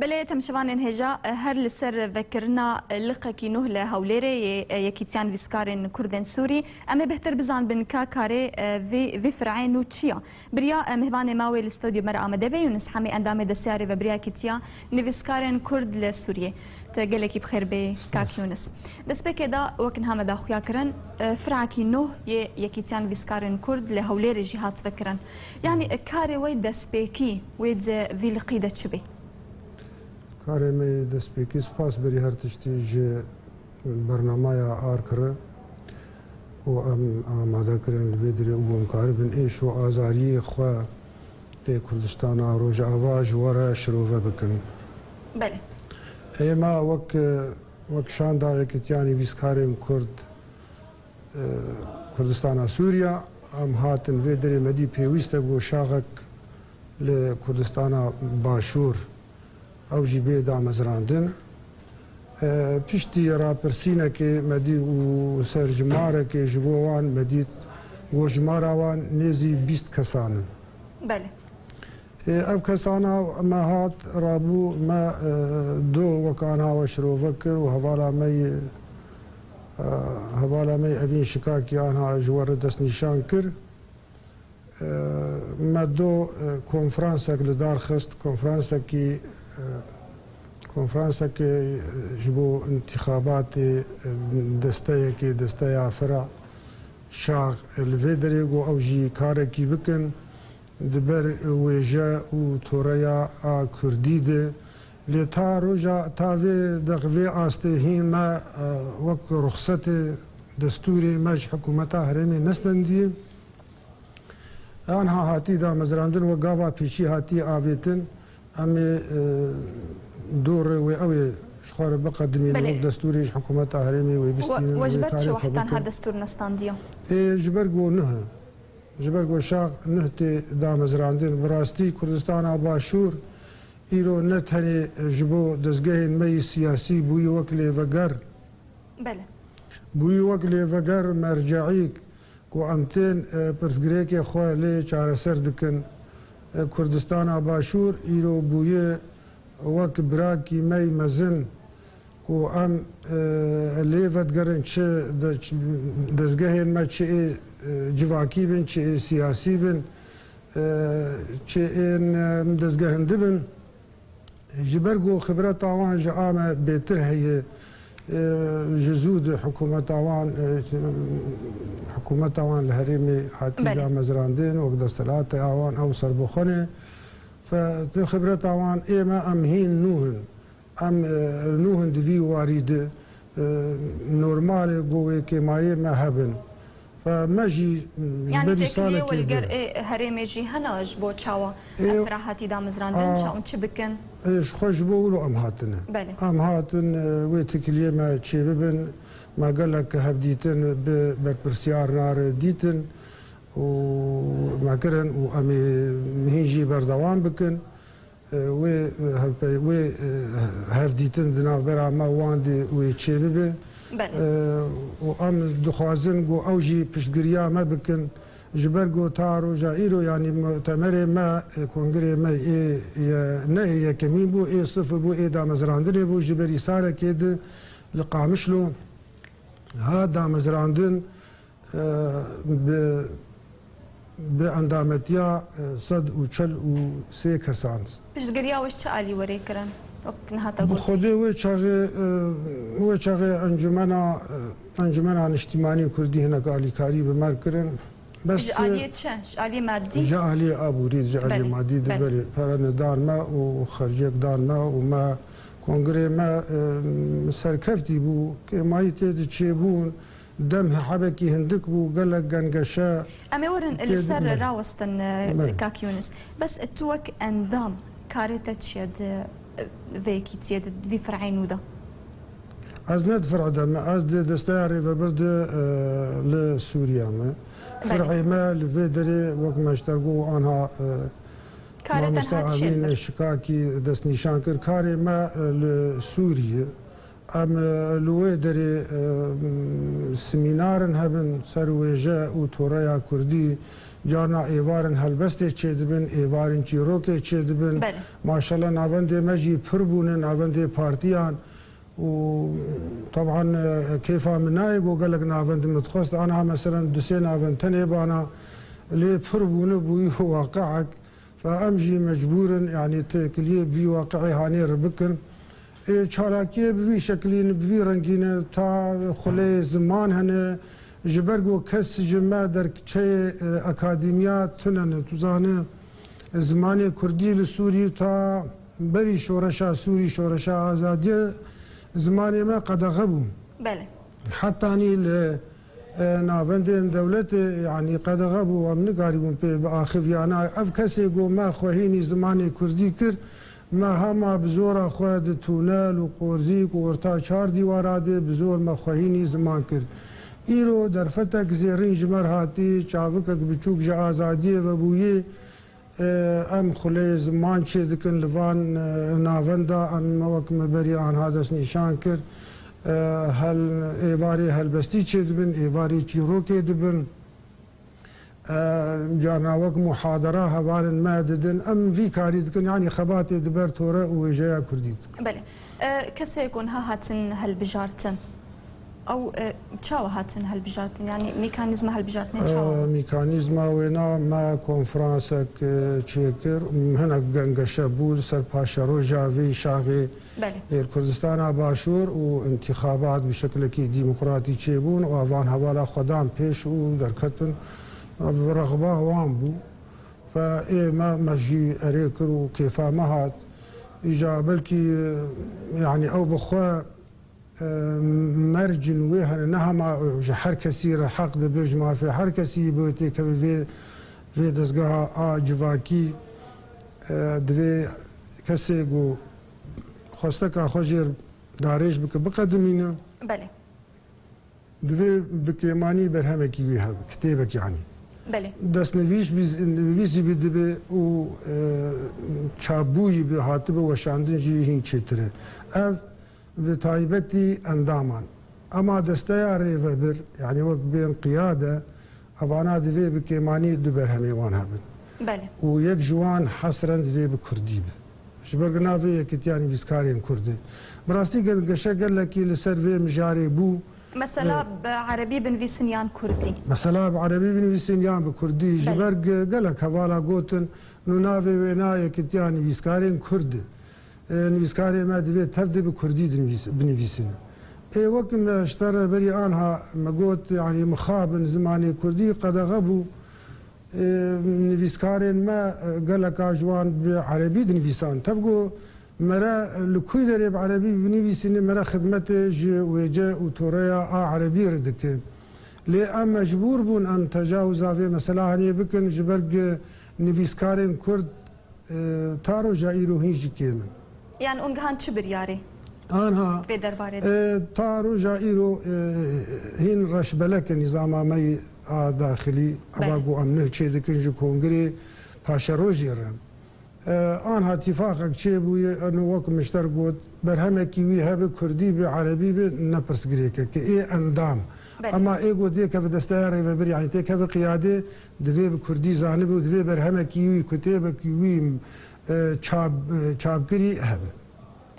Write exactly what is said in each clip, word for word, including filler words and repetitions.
Belê, temaşevanên hêja, her li ser vekirina liqekî nû li Hewlêrê yê Yekîtiya Nivîskarên Kurd ên Sûrî, em ê bêhtir bizanbin ka karê vê, vê fireyê nû çi ya. Biriya, e, mêvanê me wê li stûdyo me re amade be, Yûnis Hemî, endamê Desteya Rêvebiriya Yekîtiya Nivîskarên Kurd li Sûriyê. Tu gelekî bi xêr bê, kak Yûnis. Destpêkê de, wek niha me daxuya kirin, e, firekî nû yê Yekîtiya Nivîskarên Kurd li Hewlêrê jî hat vekirin. Yanî, e, karê wê destpêkî wê di vî liqî de çi bê? Karê me yê destpêkî, spas berî her tiştî ji bernamaya Ark re û em amade kirin li vê derê û em karibin êş û azariyê xwe ê Kurdistana Rojava ji we re şirove bikin. Belê. Ê me wek, wek şanda Yekîtiya Nivîskarên Kurd, e, Kurdistana Sûriya, em hatin vê derê, me dî pêwîst e ku şaxek li Kurdistana Başûr ew jî bê damezrandin. E, piştî rapirsînekê me dî û serjimarekê ji bo wan, me dît ku jimara wan nêzî bîst kesan in. Belê. E, ev kesana me hat rabû, me, e, do wek anha we şirove kir û hevala me yê, e, hevala me yê evîn şikakî anha ji we re destnîşan kir. E, me do, e, konferansek li dar xist, konferansekî, e, konferansekê, e, ji bo întîxabatê, e, desteyekê, desteya fira şax, e, li vê derê got ew jî karekî bikin di ber wêje û toreya a kurdî de. Lê ta roja, ta vê deq, vê astê hîn me, e, wek ruxsetê destûrê me ji hikûmeta herêmê nestendiye. Anha hatî damezrandin, wek gava pêşî hatî avêtin, em ê, e, dorê wê ew ê ji xwe re biqedimînin. Belê. Wek destûrê ji hikûmeta herêmê wê bistînin, we ji ber çi wext anha destûr nestandiye? Ê, ji ber ku nuh e. Ji ber ku şax nuh tê damezrandin. Bi rastî Kurdistana Başûr îro ne tenê ji bo dezgehên me yî siyasî bûyî wek lêveger, Belê. Bûyî wek lêveger, merceîk ku em tên, e, pirsgirêkê xwe lê çareser dikin. E, Kurdistana Başûr îro bûye wek birakî me yî mezin ku em, e, lê vedigerin, çi de-, çi dezgehên me çi ê, e, civakî bin, çi ê siyasî bin, e, çi ên, e, dezgehên di bin. Ji ber ku xibreta wan ji a me bêtir heye, e, ji zû di hikûmeta wan, e, hikûmeta wan li herêmê hatî Belê. damezrandin, wek desthilatê a wan ew serbixwe ne. Fe, di xibreta wan ê me em hîn nû hin. Em, e, nû hin di vî warî de, e, normal e ku wê kêmayê me hebin. Ve me jî, m, ji Yanî berî têkiliyê salekê we li ger de. Ê herêmê jî hene ji bo çawa Ê, ev fira hatî damezrandin, a, çawa çi bikin? Ê, ji xwe ji bo wilo em hatine. Belê. Em hatin, e, wê têkiliyê me çêbibin. Me gelek hevdîtin bi berpirsiyarna re dîtin û me kirin û em ê hîn jî berdewam bikin. E, wê, e, hevpey-, wê, e, hevdîtin di navbera me wan de wê çêbibe. Belê. E, û em dixwazin ku ew jî piştgiriya me bikin. Ji ber ku ta roja îro, yanî mutemerê me, e, kongirê me ê, ye, ne ê yekemîn bû, ê sifir bû, ê damezrandinê bû, ji berî salekê di li Qamişlo hat damezrandin. E, bi, bi endametiya, e, sed û çil û sê kesan. Piştgiriya we ji çi alî werê kirin? Wek niha te Bi gotî. Xwedê wê çaxê, e, wê çaxê encumena, e, Encumena Niştîmanî Kurdî hinek alîkarî bi me re kirin. Bes, Ji aliyê çi? Ji aliyê madî? Ji aliyê aborî, ji aliyê Belê, madî de belê. belê. Pere ne dan me û xerciyek dan me û me kongirê me, e, serkeftî bû. Kêmayî tê de çêbûn. Dem hebekî hindik bû, gelek gengeşe Em ê werin tê li ser dimê. rawestin, e, Belê. Kak Yûnis. Bes tu wek endam karê te çi ye di, e, vê yekîtiyê de, di vî fireyê nû de? Ez ne di firê de me, ez di desteya rêvebir de, e, li Sûriya me. Belê. Firê me li vê derê wek me ji te got anha, e, Karê te mamoste niha çi Evîn ye? Şikakî destnîşan kir. Karê me, e, li Sûriyê. Em, e, li wê derê, e, semînarin hebin ser wêje û toreya kurdî, Carna êvarên helbestê çêdibin, êvarên çîrokê çêdibin. Belê. Maşallah navendê me jî pir bûne, navendê partiyan. Û teban, e, kêfa min nayê ku gelek navend min dixwest. Ana meselen du sê navend tenê bana lê pir bûne bûyî waqi'ek. Fe em jî mecbûr in, yanî têkiliyê bi vî waqi'ê hanê re bikin. Ê, çalakiyê bi vî şekilî ne, bi vî rengî ne, ta xuleyê ziman hene. Ji ber ku kes ji me derkçeyê, e, akademiya tune ne. Tu zane, zimanê kurdî li Sûrî ta berî şoreşa Sûrî, şoreşa azadiyê zimanê me qedexe bû. Belê. Hetanî li, e, navendên dewletê, yanî qedexe bû, em nikarîbûn pê biaxiviyana. Ev kesê ku me xwehînî zimanê kurdî kir, me hema bi zora xwe di tunel û qorzîk û orta çar dîwara de bi zor me xwehînî ziman kir. Îro derfetek zêrîn ji me re hatî, çavikek biçûk ji azadiyê vebûyî. E, em xuleyê ziman çêdikin li van, e, navenda, em wek me berî anha destnîşan kir, e, hel, êvarê helbestî çêdibin, êvarê çîrokê dibin. E, carna wek muhadera hevalên me didin. Em vî karî dikin, yanî xebatê di ber tore û wêjeya kurdî dikin. Belê. E, kesê ku niha hatin helbijartin, ew, e, çawa hatin helbijartin? Yanî mekanîzma helbijartinê çawa bû? E, mekanîzma wêna me konferansek, e, çêkir, hinek gengeşe bû li ser paşeroja vê şaxê Belê. ê Kurdistana Başûr û întîxabat bi şekilekî demokratî çêbûn û evan hevala xwe dan pêş û derketin. Ev rexba wan bû. Fe ê me, me jî erê kir û kêfa me hat. Îja belkî, e, yanî ew bi xwe, e, mercên wê hene, ne hema ji her kesî re heq dibe, ji mafê her kesî bi wê têkeve vê, vê dezgeha a civakî, e, divê kesê ku xwesteka xwe jêr darêj bike, biqedimîne. Belê. Divê bi kêmanî berhemekî wî hebe, kitêbek yanî. Belê. Destnivîş bî, nivîsî bî dibe û, e, çapbûyî bi hatibe weşandin jî hîn çêtir e. Ev bi taybetî endaman. Ema desteya rêvebir, yanî wek bên qiyade, evana divê bi kêmanî du berhemê wan hebin. Belê. Û yek ji wan hesren divê bi kurdî be. Ji ber ku navê Yekîtiya Nivîskarên Kurd e. Bi rastî ge-, geşe gelekî li ser vê mijarê bû. Mesela, e, bi erebî binivîsin yan kurdî? Mesela bi erebî binivîsin yan bi kurdî. Ji Belê. ber ge-, gelek hevala gotin, nû navê wêna Yekîtiya Nivîskarên Kurd e. E, nivîskarê me divê tev de bi kurdî dinivîs-, binivîsin. Ê wek me ji te re berî anha me got, yanî mixabin zimanê kurdî qedexe bû. E, nivîskarên me, e, geleka ji wan bi erebî dinivîsan. Tev ku mere li kûy derê bi erebî binivîsîne, mere xidmetê ji wêce û toreya a erebî re dike. Lê em mecbûr bûn em tecawiza vê mesela henê bikin, ji ber ku nivîskarên kurd, e, ta roja îro hîn jî kêm in. Yan hûn gihan çi biryarê Anha, vê derbarê de? e, ta roja îro, e, hîn reşbelek e nîzama me yê a daxilî, eva Belê. ku em nuh çêdikin ji kongirê paşerojê re. E, anha tîfaqek çêbûye, eno wek min ji te re got, berhemekî wî hebe kurdî be, erebî be, ne pirsgirêkek e, ê endam. Belê. Ema ê got dê keve desteya rêvebirî, yanî tê keve qiyadê, divê bi kurdî zanibe û divê berhemekî wî, kitêbekî wî, e, çap, e, çapkirî hebe.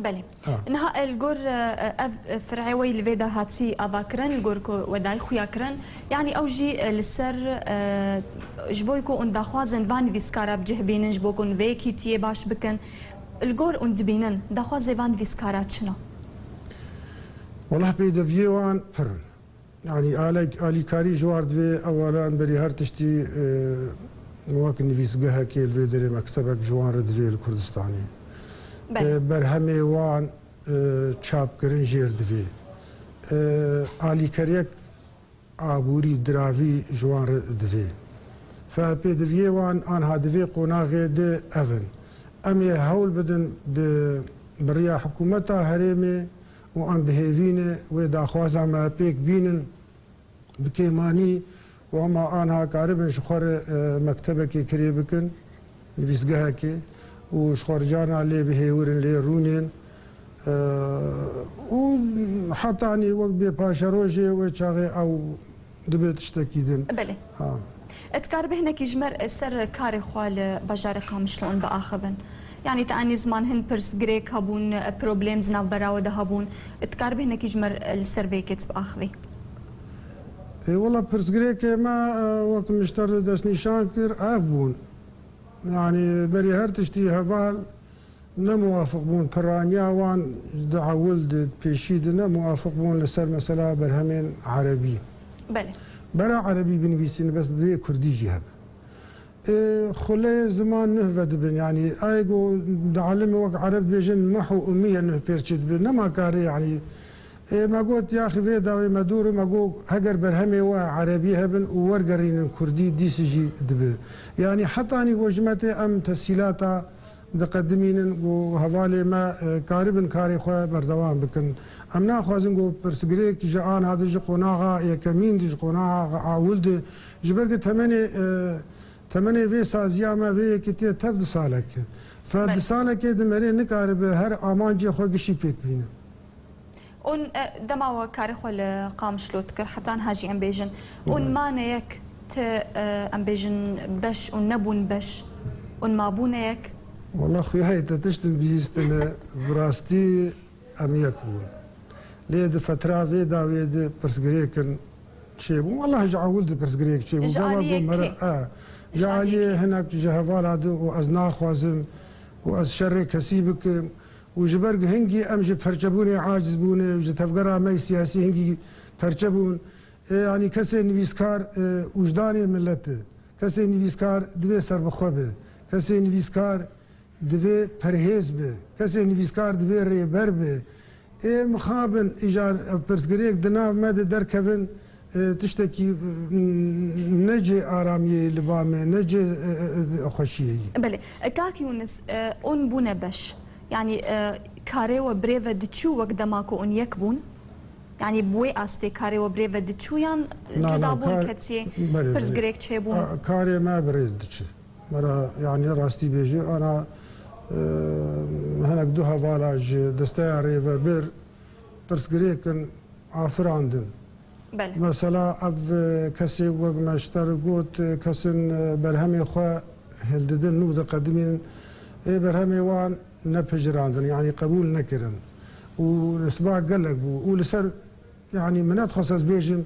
Belê. Ha. Niha, e, li gor, e, ev, e, fir'ê wê li vê de hatî avakirin, li gor ku we dayî xuya kirin, yanî ew jî, e, li ser, e, ji bo ku hûn daxwazên van nivîskara bi cih bînin, ji bo ku hûn vê yekîtiyê baş bikin, li gor hûn dibînin, daxwazê van nivîskara çi ne? Wela pêdiviyê wan pir in. Yanî alek-, alîkarî ji wan re divê, ewela em berî her tiştî, e, wek nivîsgehekê li vê derê mektebek ji wan re divê li Kurdistanê. Belê. E, berhemê wan, e, çapkirin jêr divê. E, alîkariyek aborî, diravî ji wan re divê. Fe pêdiviyê wan anha di vê qonaxê de ev in. Em ê hewl bidin bi, bi riya hikûmeta herêmê û em bi hêvî ne wê daxwaza me pêk bînin, bi kêmanî û hema anha karibin ji xwe re, e, mektebekê kirê bikin, nivîsgehekê û ji xwe re carna lê bihêwirin, lê rûnên, e, û hetanî wek bê paşerojê wê çaxê ew dibe tiştekî din. Belê. Ha. Dikaribî hinekî ji me re ser karê xwe li bajarê Qamişlo hûn biaxivin? Yanî te anî ziman hin pirsgirêk hebûn, problem di navbera we de hebûn. Dikaribî hinekî ji me re li ser vê yekê biaxivî? Ê, wela pirsgirêkê me, e, wek min ji te re destnîşan kir, ev bûn. Yanî berî her tiştî heval ne muwafiq bûn, piraniya wan di ewil di pêşî di ne muwafiq bûn li ser mesela berhemên erebî. Belê. Bera erebî binivîsîn, bes bi vê kurdî jî hebe. Ê, xuleyê ziman nuh vedibin, yanî ayê ku di elimê wek ereb dibêjin meh û umiye nuh pêr çêdibe, nema karê, yanî. Ê, me got, yaxî vê dawê me dûr, me got, heger berhemê we erebî hebin û wergerînin kurdî, dîsî jî dibe. Yanî hetanî ku ji me tê em tesîlata diqedimînin ku hevalê me, e, karibin karê xwe berdewam bikin. Em naxwazin ku pirsgirêk ji ana de, ji qonaxa yekemîn de, ji qonaxa ewil de, ji ber ku temenê, e, temenê vê saziya me, vê yekîtiye tev du salek e. Fe Belê. Du salekê di merê nikaribe her amancê xwe gişî pêk bîne. Hûn, e, dema we karê xwe li Qamişlo dikir, heta niha jî em bêjin, hûn Belê. Mane yek, ti, e, em bêjin beş û nebûn beş, hûn mabûne yek? Wela xuyayê te tiştin bihîstine, bi rastî em yek bûn. Lê di fetra vê dawiyê de pirsgirêkin çêbûn. Wela ji ewil de pirsgirêk çêbûn. Ji Gava aliyê got mere, kê? E, Ji ji aliyê aliyê kê? Hinek ji hevala de û ez naxwazim ku ez şerê kesî bikim. Û ji ber ku hingî em ji perçebûnê aciz bûne û ji tevgera me yê siyasî hingî perçe bûn. E, yanî kesê nivîskar, e, wijdanê milet e. Kesê nivîskar divê serbixwe be. Kesê nivîskar divê perhêz be. Kesê nivîskar divê rêber be. Ê mixabin îcar pirsgirêk di nav me de derkevin, e, tiştekî, mm, ne cê aramiyê li ba me, ne cê, e, e, e, xweşiyê ye. Belê. E, Kak Yûnis, e, hûn bûne beş. Yanî, e, karê we birêve diçû wek dema ku hûn yek bûn? Yanî bi wê astê karê we birêve diçû yan Na, na, cudabûn kar-, ketiyê belê, belê. Pirsgirêk çêbûn? A, karê me birêve diçû. Mera, yanî rastî bêjî, ana, e, hinek du hevala ji Desteya Rêvebir pirsgirêkin afirandin. Belê. Mesela ev, e, kesê wek me ji te re got, e, kesin, e, berhemê xwe hildidin, nû diqedimînin, ê berhemê wan nepijirandin, yanî qebûl nekirin. Û nisba gelek bû. Û li ser, yanî min nedixwest ez bêjim,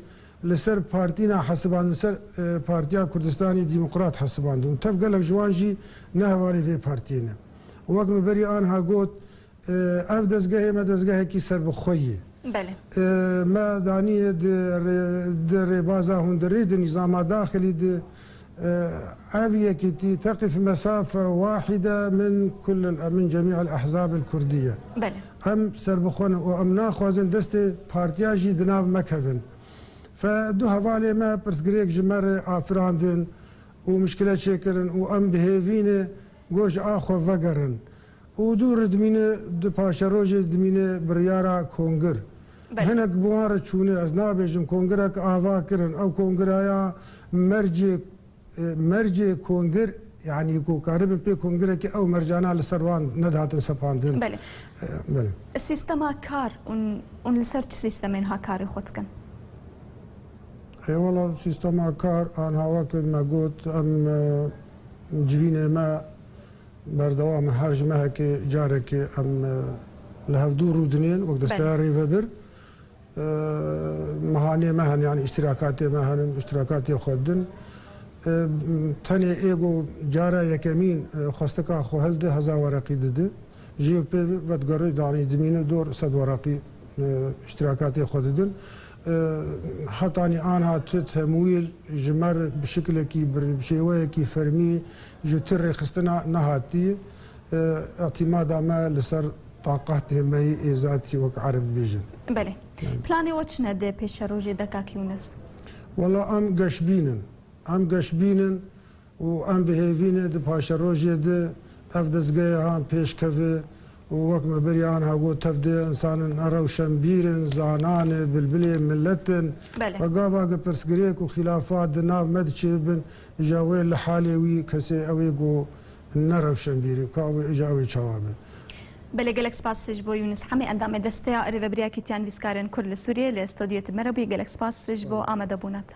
li ser partî nahesibandin, ser, e, Partiya Kurdistanê Demokrat hesibandin. Û tev gelek ji wan jî ne hevalê vê partiyê ne. Wek min berî anha got, Ev dezgehê me dezgehekî serbixwe ye. Belê. Me daniye di rê-, di rêbaza hundirê di nîzama daxilî di, ev yekîtî teqif mesafe wahide min kul, min cemî el ehzab el kurdiye. Belê. Em serbixwe ne û em naxwazin destê partiya jî di nav me kevin. Fe du hevalê me pirsgirêk ji me re afirandin û mişkile çêkirin û em bi hêvî ne ku ji a xwe vegerin. Û dû re dimîne, di paşerojê dimîne biryara kongir. Belê. Hinek bi wan re çûne, ez nabêjim kongirek ava kirin. Ew kongiraya mercê, e, mercê kongir, yanî ku karibin pê kongirekî ew mercana li ser wan nedihatin sepandin. Belê. E, belê. Sîstema kar, hûn, hûn li ser çi sîstemên ha karê xwe dikin? Ê wela sîstema kar, anha weke me got, em, e, civînê me berdewam in. Her ji mehekê carekê em, e, li hevdû rûdinên wek Desteya Belê. Rêvebir. E, mehanê me hene, yanî îştirakatê me hene, îştirakatê xwe didin. E, tenê ê ku cara yekemîn, e, xwestika xwe hildi, heza wereqî didi. Ji yek pê ve digerî, danî dimîne dor sed wereqî, e, îştirakatê xwe didin. E, hetanî anha tu temwîl ji me re bi şiklekî, bi şêweyekî fermî ji tu rêxistina nehatî. E, îtîmada me li ser taqatê me yê êzatî wek ereb dibêjin. Belê. Belê. Planê we çi ne di pêşerojê de, Kak Yûnis? Wela em geşbîn in. Em geşbîn in. Û em bi hêvî ne di paşerojê de ev dezgehê han pêş keve û wek me berî anha got, tev de însanin rewşenbîr in, zanan e, bilbilê milet in. Belê. Ve gava ku pirsgirêk û xîlafat di nav me de çêbin, îja wê li halê wî kesê ew ê ku ne rewşenbîr e, ka wê îja wê çawa be. Belê, gelek spas ji bo Yûnis Hemê, endamê Desteya Rêvebiriya Kîtiyan Vîskarên Kurd li Sûriyê, li stûdyoyê me re bûyî. Gelek spas ji bo amadebûna te.